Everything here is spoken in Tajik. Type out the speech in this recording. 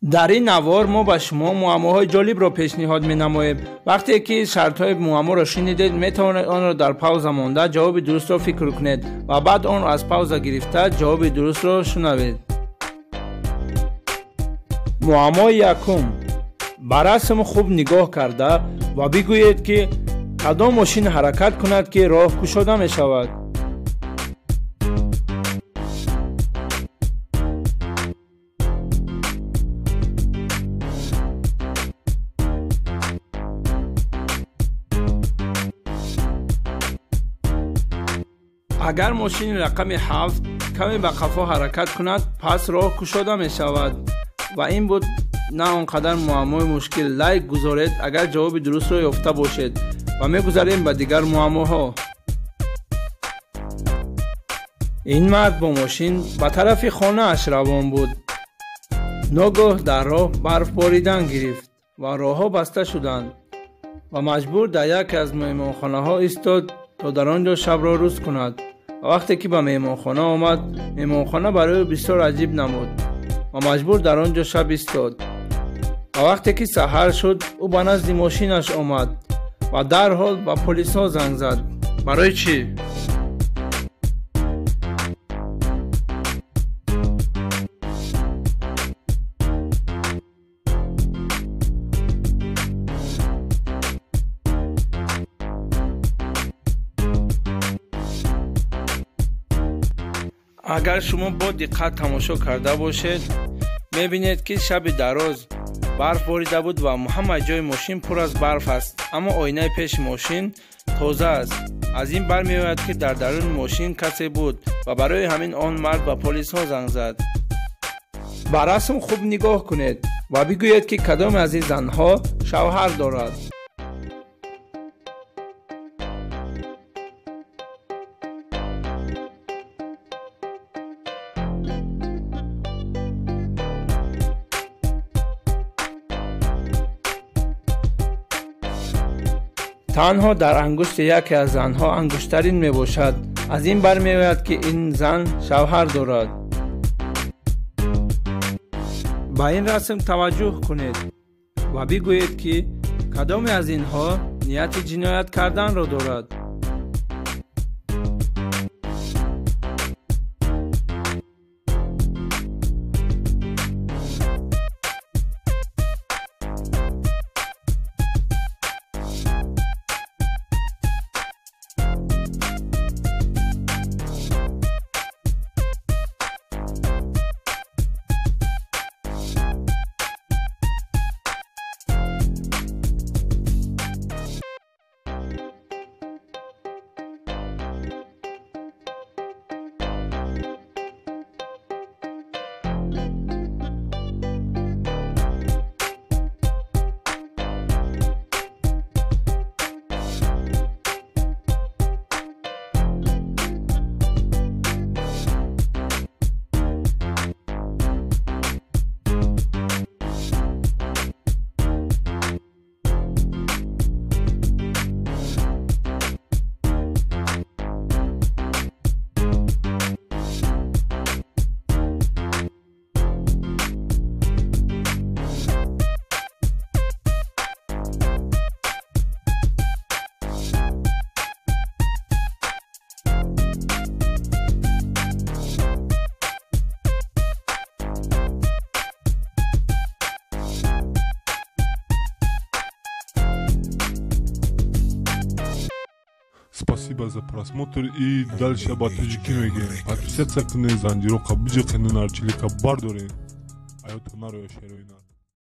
Дар ин навор мо ба шумо муаммоҳои ҷолибро пешниҳод менамоем. Вақте ки шартҳои муамморо шунидед, метавонед онро дар пауза монда ҷавоби дурустро фикр кунед ва баъд онро аз пауза гирифта ҷавоби дурустро шунавед. Муаммои якум. Ба расм хуб нигоҳ карда ва бигӯед, ки кадом мошин ҳаракат кунад, ки роҳ кушода мешавад. Агар мошини рақами 7 каме ба қафо ҳаракат кунад, пас роҳ кушода мешавад. Ва ин буд на он қадар муаммои мушкил. Лайк гузоред, агар ҷавоби дурустро ёфта бошед, ва мегузарем ба дигар муаммоҳо. Ин мард бо мошин ба тарафи хонааш равон буд. Ногоҳ дар роҳ барф боридан гирифт ва роҳҳо баста шуданд ва маҷбур дар яке аз меҳмонхонаҳо истод, то дар он ҷо шабро рӯз кунад. Ва вақте ки ба меҳмонхона омад, меҳмонхона барои ӯ бисёр аҷиб намуд ва маҷбур дар он ҷо шаб истод. Ва вақте ки саҳар шуд, ӯ ба назди мошинаш омад ва дарҳол ба полисҳо занг зад. Барои чӣ? Агар шумо бо диққат тамошо карда бошед, мебинед, ки шаби дароз барф борида буд ва ҳама ҷои мошин пур аз барф аст, аммо оинаи пеши мошин тоза аст. Аз ин бармеояд, ки дар даруни мошин касе буд ва барои ҳамин он мард ба полисҳо занг зад. Ба расм хуб нигоҳ кунед ва бигӯед, ки кадоме аз ин занҳо шавҳар дорад. Танҳо дар ангушти яке аз занҳо ангуштарин мебошад. Аз ин бармеояд, ки ин зан шавҳар дорад. Ба ин расм таваҷҷӯҳ кунед ва бигӯед, ки кадоме аз инҳо нияти ҷиноят карданро дорад. Спасибо за просмотр и дальше ба тоҷикӣ мегӯем. Подписаться кунед, занҷироқа биҷиқенед, нарчилика бардоред. Аётон нароя шерои нар.